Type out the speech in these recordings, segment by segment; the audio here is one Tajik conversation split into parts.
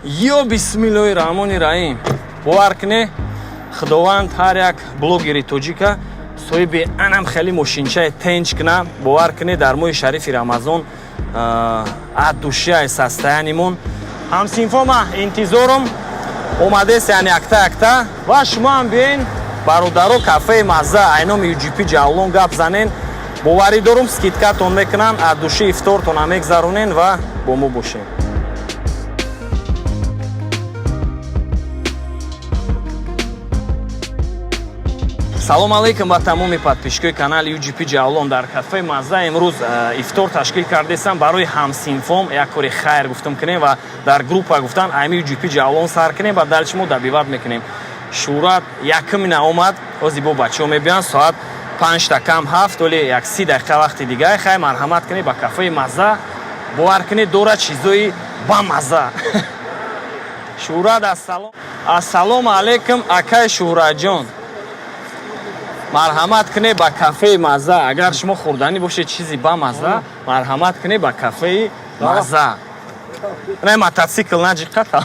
Ё бисмиллоҳи раҳмони раҳим. Бовар кунед, Худованд ҳар як блогери тоҷика соҳиби анам хеле мошинчаи тенч куна. Бовар кунед, дар моҳи шарифи Рамазон от души состояниемон ҳамсинфома интизорум омадест, яъне якта якта ва шумо ҳам биёен, бародаро, кафеи Мазза, айноми UGP Ҷавлон гап занен. Боварӣ дорум, скидкатон мекунанд, от души ифтортона мегзаронен ва бо мо бошем. Салом алейкум ба тамоми подписчикои канали UGP Ҷавлон. Дар кафеи Мазза имрӯз ифтор ташкил кардесам барои ҳамсинфом. Як кори хайр гуфтам кунем ва дар группа гуфтан ами UGP Ҷавлон сар кунем ва дальше мо добивать мекунем. Шӯҳрат якумина омад, ози бо бачаҳо мебиёнд. Соат 7:55, оле як 30 дақиқа вақти дига. Хай, марҳамат кунед ба кафеи Мазза. Бовар кунед, дорад чизои бамазза. Шӯҳрат, ассалом, ассалому алейкум, акай Шӯҳратҷон. Марҳамат кунед ба кафеи Мазза. Агар шумо хӯрданӣ бошед, чизи бамазза, марҳамат кунед ба кафеи Мазза. Не, мотоцикл наҷиқата.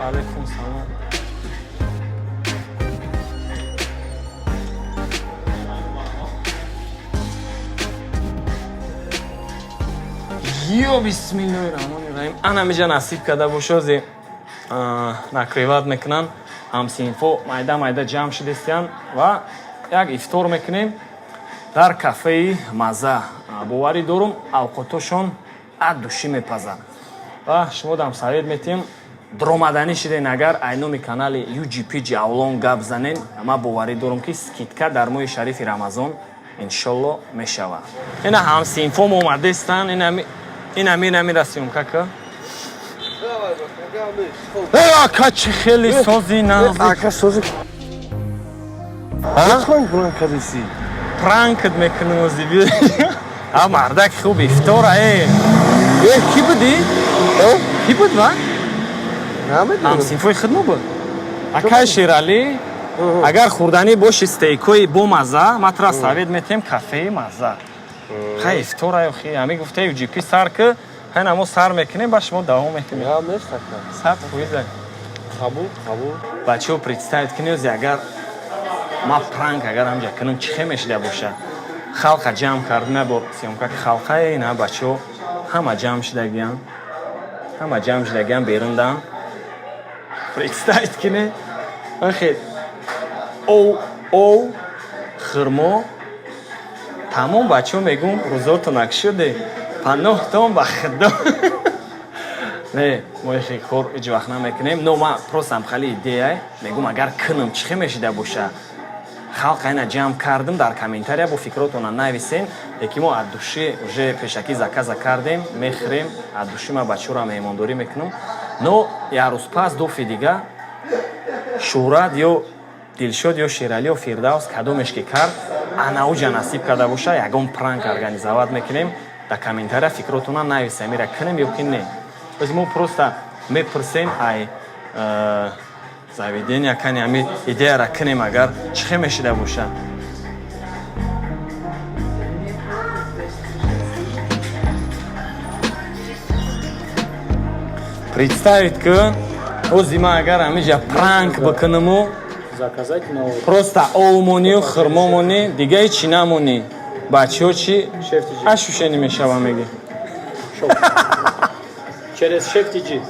Алейкум салом. Ё бисмиллоҳи раҳмони раҳим. Ана миҷа насиб карда бошози накрывать мекунанд. Ҳамсинфо майда майда ҷамъ шудестиянд ва як ифтор мекунем дар кафеи Мазза. Боварӣ дорум, авқотошон от души мепазанд ва шумо дам совет метиҳем. Дромаданӣ шиден, агар айноми канали UGP Ҷавлон гап занен, ман боварӣ дорум, ки скидка дар моҳи шарифи Рамазон иншолло мешавад. Ина ҳамсинфом омадестанд. Инами съёмка ка. Ака, чӣ хеле сози нази. Ака, сози. Пранк кардиси? Пранкт мекунем ози. А мардак хуб ифтора э. Э, кӣ будӣ? Кӣ буд ва? Намедонам. Ҳамсинфои худмо буд. Акай Шералӣ, агар хӯрданӣ боши, стейкҳои бомазза, ман тура совет метиҳем кафеи Мазза. Хай, ифтора охи, ҳами гуфта UGP сар ки, ҳай намо сар мекунем, ба шумо давом мекунем. Гап нест, ака. 100%. Қабул, қабул. Бачаҳо, представить кунед, ози агар ма пранк агар ҳамҷа кунам, чӣ хел мешида боша? Халқа ҷамъ кардем, як бор съёмка ки халқае на, бачаҳо ҳама ҷамъ шидагиян, ҳама ҷамъ шидагиян берундан. Представить кунед, охе ов ов хирмо тамом. Бачаҳо, мегум, рӯзотон накшуде, паноҳтон ба Худо. Не, мо ихе кор ҳеҷ вақт намекунем, но ма просто ам хали идея мегум, агар кунам, чӣ хел мешида боша? Халқ айна ҷамъ кардем, дар комментария бо фикротона нависен. Яки мо от души уже пешакӣ заказа кардем, мехӯрем от души. Ма бачаҳоро меҳмондорӣ мекунам, но як рӯз пас дофи дига Шӯҳрат ё Дилшод ё Шералӣ ё Фирдавс, кадомеш ки кард, анауҷа насиб карда боша, ягон пранк организовать мекунем. Дар комментария фикротона нависем, ира кунем ё ки не. Оз мо просто мепурсем ай заведения кани, ҳами идеяра кунем, агар чӣ хел мешида боша. Представить кун, ози ман агар ҳамиҷа пранк бикунаму Заказать на просто овмонию хирмомонӣ, дига ҳечи намонӣ, бачаҳо чӣ Шеф TG. Ошущение мешава, меги. Через Шеф TG.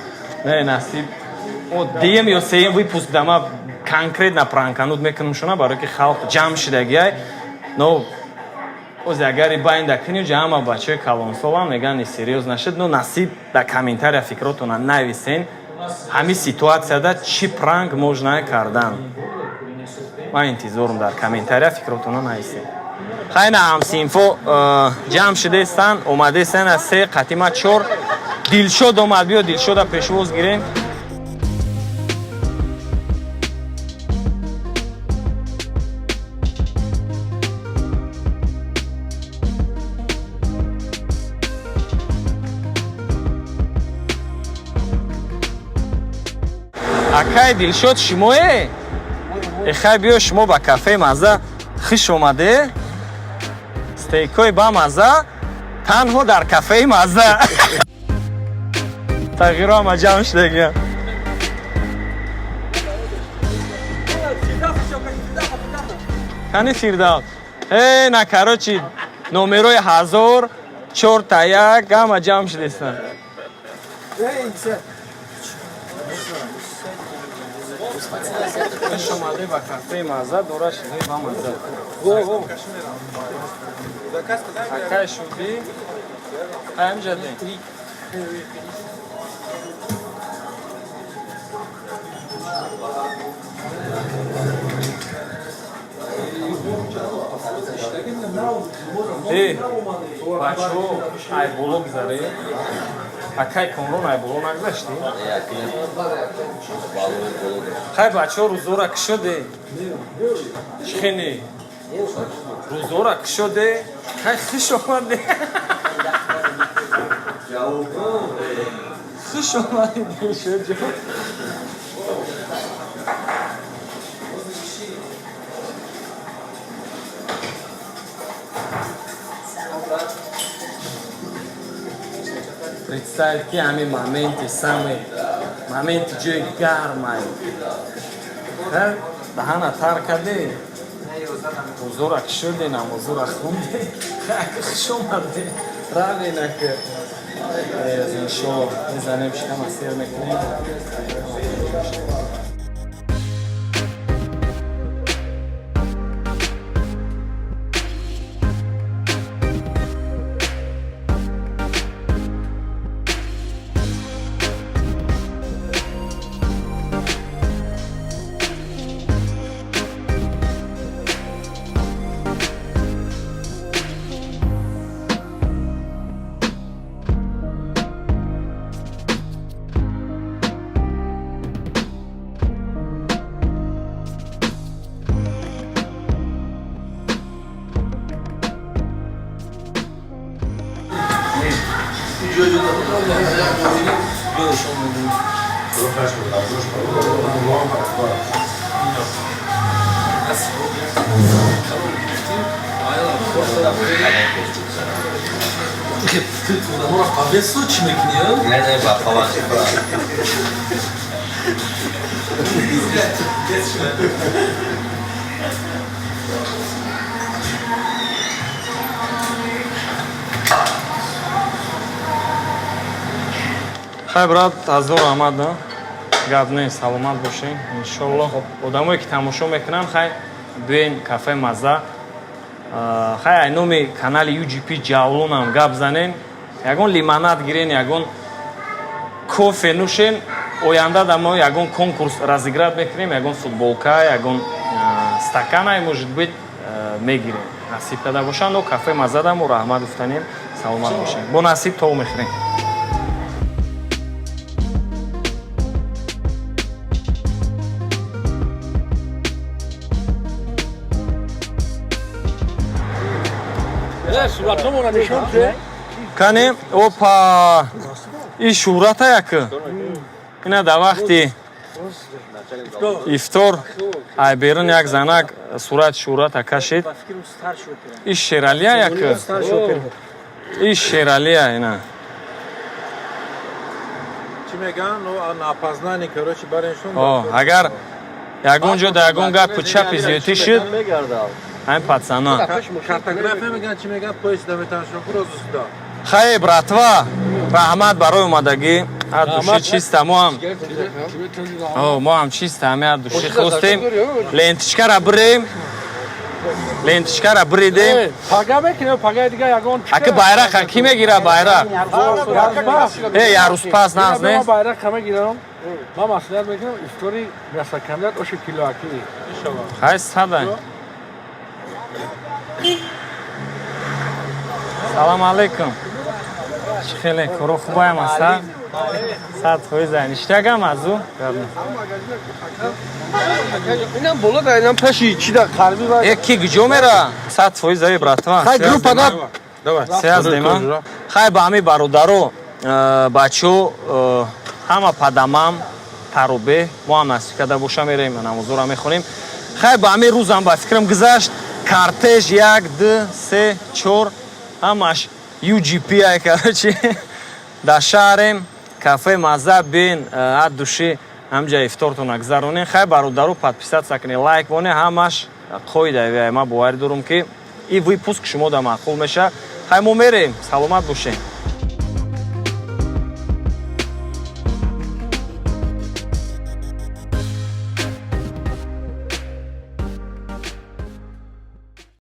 Не, насиб о дуюм ё сеюм выпуск дама конкретно пранкануть мекунам шуна, барое ки халқ ҷамъ шидагиай. Но ози агари байнда кунӣ, ҷама бачаҳои калонсолам мегӯянд, не, серьёз нашуд. Но насиб, дар комментария фикротона нависен, ҳамин ситуатсияда чӣ пранк можно кардан. Ман интизорум, дар комментария фикротона нависен. Хайна, ҳамсинфо ҷамъ шудестанд, омадестанд аз се қатима чор. Дилшод омад, биё, Дилшода пешвоз гирем. Акай Дилшод, шумое? Эхай, биё, шумо ба кафеи Мазза хуш омаде. Стейкҳои бамаза танҳо дар кафеи маза. Тағйиро ҳама ҷамъ шудагиям. Кани Фирдавс? Э, на, короче, номерои 1000 4 1 ҳама ҷамъ шудестанд. Хуш омадед ба кафеи маза, дора чизҳои бамаза. Акай шудӣ? Ҳамҷаде. Э, бачаҳо, ай боло гузаре. Акай Комрон, ай боло нагузаштӣ? Хай, бачаҳо, рӯзора кушоде. Чӣ хене? Рӯзора кушоде. Хай, хуш омаде. Хуш омадед, Дилшодҷон. Представь, ки ҳамин моменти, самый моменти ҷои гармай. Даҳана тар кардӣ, рӯзора кушоде, намозора хунде. Хуш омадед. Равенака. Иншолло мезанем, шикама сер мекунем. Не, ба хаван. Хай, брат, ҳазор раҳмат, да? Гап нест, саломат бошед. Иншолло. Одамое ки тамошо мекунанд, хай биёен кафе маза. Хай, ай номи канали UGP Ҷавлонам гап занен. Ягон лимонад гирен, ягон кофе нӯшен. Оянда да мо ягон конкурс разыграть мекунем, ягон футболка, ягон стаканай, может быть, мегирем. Насиб карда бошанд, но кафе маза мо раҳмат гуфтанем, саломат бошед. Бо насиб то мехӯрем. Суратҳомона нишон де. Кане, опа, и шӯҳрата як. Ина дар вақти ифтор ай берун як занак сурат шӯҳрата кашид. И Шералия як. И Шералия ина. Чӣ мегӯянд? Ну, на опознание, короче, бариншон. О, агар ягон ҷо дар ягон гапу чапи зиёдтӣ шуд, ҳамин пацана. Картография мегӯянд, чӣ мегӯянд, поезд наметавоншон розу сюда. Хай, братва, раҳмат барои омадагӣ. От души чиста мо ҳам. О, мо ҳам чиста ҳами от души хостем. Ленточкара бирем. Ленточкара биридем. Пага мекунем, пага дига ягон. Аки байрақа кӣ мегира байрақ? Э, ярӯз пас наз Ман нест? байрақ мегирам. Ман маслиҳат мекунам ифтори мясокомбинат оши килоаки. Хай, сада. Салом алейкум. Чӣ хеле коро хубаям аста? 100% ништагам азу. Инам боло да, инам пеши чи да қалби ва. Э, ки гуҷо мера? 100% ай, братва. Хай, группа да. Давай. Связь дема. Хай, ба ҳами бародаро, бачаҳо, ҳама падамам тарубе, мо ҳам насиб карда боша мерем, намозора мехонем. Хай, ба ҳами рӯзам ба фикрам гузашт. Кортеж як, ду, се, чор, ҳамаш UGP ай. Короче, дар шаҳрем, кафе Маза бин, от души ҳамҷа ифтортона гузаронем. Хай, бародару, подписаться кунед, лайк боне, ҳамаш қоида. Ман боварӣ дорам, ки и выпуск шумо да маъқул мешавад. Хай, мо мерем, саломат бошед.